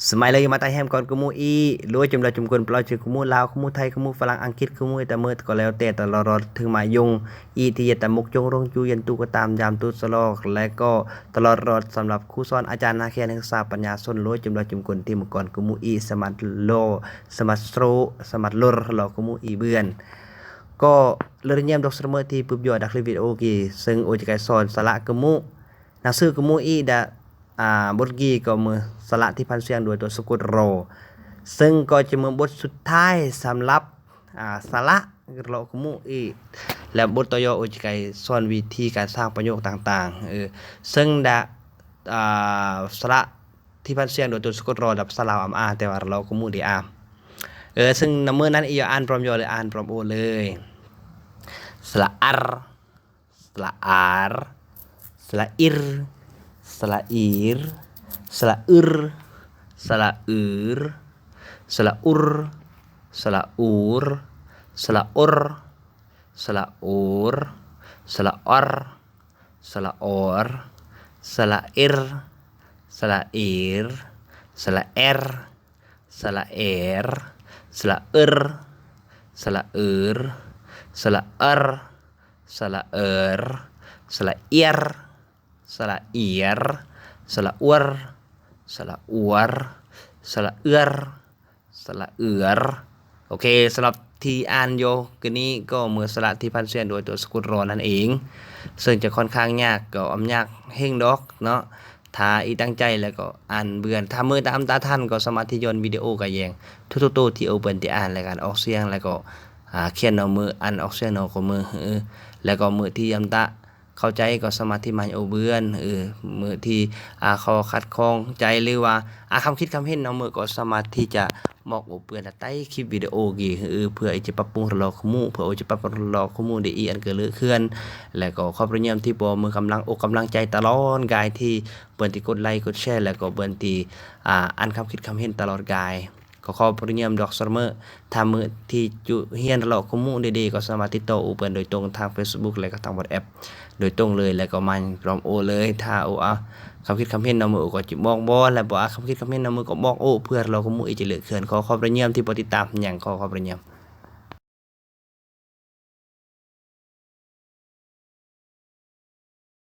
ສະໄໝເລີຍມາຕາແຮມກ່ອນກະໝູອີ ໂລຍຈຸມລາຈຸມກົນປະເລົ່າເຊີງກະໝູລາວ ກະໝູໄທ ກະໝູຝຣັ່ງ ອັງກິດ ກະໝູຕະເມີດກໍແລ້ວແຕ່ ຕະຫຼອດຮອດເຖິງມາຍົງອີ ທີ່ເຢຍຕະໝົກຈົງລົງຈູເຢັນຕູກະຕາມຍາມຕູສະຫຼອກ ແລະກໍຕະຫຼອດຮອດສຳລັບຄູສອນອາຈານນາແຄນ ແຫ່ງສາປັນຍາຊົນ ໂລຍຈຸມລາຈຸມກົນທີ່ມາກ່ອນກະໝູອີ ສະໝັດໂລ ສະໝັດໂຊ ສະໝັດໂລ ລອກະໝູອີເບືອນ ກໍເລີຍຍາມດອກສະເມີທີ່ປຶບຢອດດັກລີວິໂອກີ ເຊິ່ງໂອຈະໄກສອນສະຫຼະກະໝູ ໜັງສືກະໝູອີດະ ອ່າ ບົດກີກໍມືສະຫຼະທີ່ພັນສຽງດ້ວຍຕົວສະກົດ ຣ ເຊິ່ງກໍຈະມືບົດສຸດທ້າຍສຳລັບ ອ່າ ສະຫຼະ ລະກະໝູອີ ແລະ ບົດຕໍ່ຍໍໂອຈະໄກສອນວິທີການສ້າງປະໂຫຍກຕ່າງໆ ເອີ ເຊິ່ງດະ ອ່າ ສະຫຼະທີ່ພັນສຽງດ້ວຍຕົວສະກົດ ຣ ດະພາສາລາວອຳອາ ແຕ່ວ່າລະກະໝູດີອາ ເອີ ເຊິ່ງນຳມື້ນັ້ນອີ່ຢອອ່ານພ້ອມຢອເລີຍ ອ່ານພ້ອມໂອເລີຍ ສະຫຼະອາ ສະຫຼະອາ ສະຫຼະອິ ສະຫຼະອີ ສະຫຼະອຶ ສະຫຼະອື ສະຫຼະອຸ ສະຫຼະອູ ສະຫຼະອົ ສະຫຼະໂອ ສະຫຼະອອ ສະຫຼະອອ ສະຫຼະເອ ສະຫຼະເອ ສະຫຼະແອ ສະຫຼະແອ ສະຫຼະເອີ ສະຫຼະເອີ ສະຫຼະເອີ ສະຫຼະເອີ ສະຫຼະເອ ສະຫຼະເອ ສະຫຼະອວ ສະຫຼະອວ ສະຫຼະເອ ສະຫຼະເອ ໂອເຄ ສຳລັບທີ່ອ່ານຢູ່ຄືນີ້ກໍເມື່ອສະຫຼະທີ່ພັນສຽງດ້ວຍຕົວສະກຸດ ຣ ນັ້ນເອງ ເຊິ່ງຈະຄ່ອນຂ້າງຍາກ ກໍອຳຍາກເຮັງດອກເນາະ ຖ້າອີຕັ້ງໃຈແລ້ວກໍອ່ານເບືອນ ຖ້າເມື່ອຕາມຕາທັນກໍສາມາດທີ່ຍ້ອນວິດີໂອກະແຍງທຸກໆໂຕທີ່ໂອເພິ່ນທີ່ອ່ານ ແລະການອອກສຽງ ແລະກໍ ອ່າ ຂຽນເນາະ ມື້ອ່ານອອກສຽງເນາະ ກໍມື້ ແລະກໍມື້ທີ່ອຳຕະ ເຂົ້າໃຈກໍສາມາດທີ່ມາໂອເບືອນ ເອີ ມື້ທີ່ ອ່າ ຂໍ້ຂັດຂ້ອງໃຈ ຫຼືວ່າ ອ່າ ຄຳຄິດຄຳເຫັນເນາະ ມື້ກໍສາມາດທີ່ຈະມອກໂອເບືອນໃຕ້ຄລິບວິດີໂອກີ ເພື່ອອີຈະປັບປຸງລະລອກຂະໝູ ເພື່ອໂອຈະປັບປຸງລະລອກຂະໝູໄດ້ອີອັນເກີດເລີກເຂື່ອນ ແລະກໍຂອບພະຄຸນທີ່ບໍ່ມີກຳລັງອົກກຳລັງໃຈຕະຫຼອດກາຍ ທີ່ເບິ່ງທີ່ກົດໄລກົດແຊ ແລະກໍເບິ່ງທີ່ ອ່າ ອ່ານຄຳຄິດຄຳເຫັນຕະຫຼອດກາຍ. ກໍຂໍພະຍາຍາມດອກສະເໝີ ຖ້າມື້ທີ່ຈຸຮຽນລະຄອມມຸເດໆ ກໍສາມາດຕິດຕໍ່ໂອເພິ່ນໂດຍຕົງທາງເຟສບຸກ ແລະກໍທາງວັອດແອັບໂດຍຕົງເລີຍ ແລະກໍມາພ້ອມໂອເລີຍ ຖ້າໂອອາຄຳຄິດຄຳເຫັນນຳມື ໂອກໍຈະບອກບອກ ແລະບໍ່ອາຄຳຄິດຄຳເຫັນນຳມື ກໍບອກໂອ ເພື່ອລະຄອມມຸອີຈະເລີກເຂື່ອນ. ຂໍຂອບພະຍາຍາມທີ່ບໍ່ຕິດຕາມຫຍັງ ຂໍຂອບພະຍາຍາມ.